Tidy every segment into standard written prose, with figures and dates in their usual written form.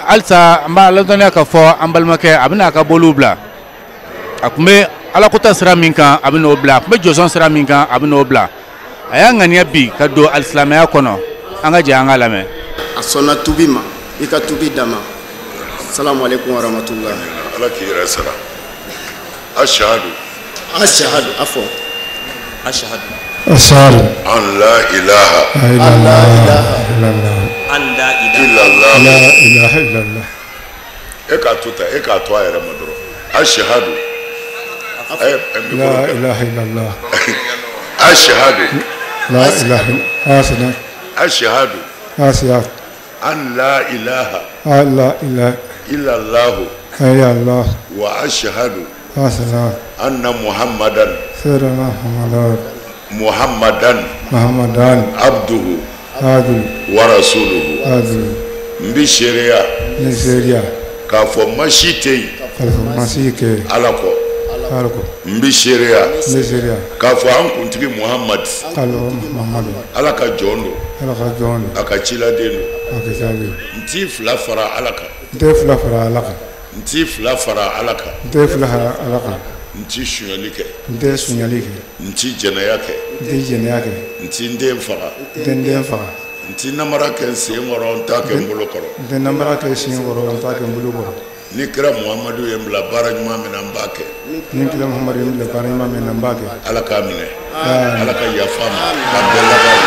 Halisa an b'a ladɔnniya k'a fɔ an balimakɛ, a bɛna a ka boliw bila. A tun bɛ alakota sira min kan, a bɛ n'o bila. A tun bɛ jɔsɔn sira min kan, a bɛ n'o bila. A y'a ŋaniya bi ka don alisilamɛya kɔnɔ. An ka jɛ an ka lamɛn. A sɔnna tubi ma, i ka tubi d'a ma. Salamu aleykum wa rahmatulah. Ala k'i yɛrɛ sara. Ashahadu. Ashahadu, a fɔ. Ashahadu. Ashahadu. An la ilaha. An la ilaha illallah. An la illallah. La ilaha illallah. E k'a to ta, e k'a to a yɛrɛ ma dɔrɔn. Ashahadu. La ilaha illallah. Ashahadu. La ilaha illallah. Ashahadu. Ashahadu. An la ilaha. An la ilaha illallah. Illallah. Wa ashahadu. Ashahadu. Anna Muhammadan. Sayyidina Muhammadan. Muhammadan. Muhammadan. Abduhu. Abduhu. Wa rasuluhu. Abduhu. N bi seereya. N bi seereya. K'a fɔ ma si tɛ yen. K'a fɔ ma si tɛ yen. Ala kɔ. Ala kɔ. N bi seereya. N bi seereya. K'a fɔ an kuntigi Muhammad. K'a fɔ Muhammadu. Ala ka jɔn don. Ala ka jɔn don. A ka ciladen don. A ka ciladen don. N t'i fila fara Ala kan. N tɛ fila fara Ala kan. N t'i fila fara Ala kan. N tɛ fila fara Ala kan. N t'i sonyali kɛ. N tɛ sonyali kɛ. N t'i jɛnɛya kɛ. N tɛ jɛnɛya kɛ. N t'i n den faga. N tɛ n den faga. N t'i namara kɛ n sen kɔrɔ, n t'a kɛ n bolo kɔrɔ. N tɛ namara kɛ sen kɔrɔ, n t'a kɛ n bolo kɔrɔ. Ni kira Muhamadu ye n bila baara ɲuman min na, n b'a kɛ. Ni kira Muhamadu ye n bila baara ɲuman min na, n b'a kɛ. Ala k'a minɛ. Ala ka yafa ma. K'a bɛɛ laban.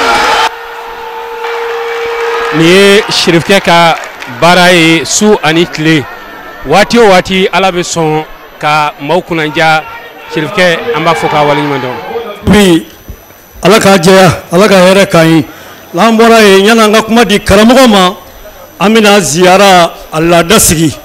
Nin ye sirifukɛ ka baara ye su ani tile. Waati o waati Ala bɛ sɔn ka maaw kunnadiya. Sirifukɛ, an b'a fɔ k'a waleɲuman dɔn. Bi Ala k'a jɛya, Ala ka hɛrɛ k'an ye. N'an bɔra yen, yan'an ka kuma di karamɔgɔ ma, an bɛna ziyara a laada sigi.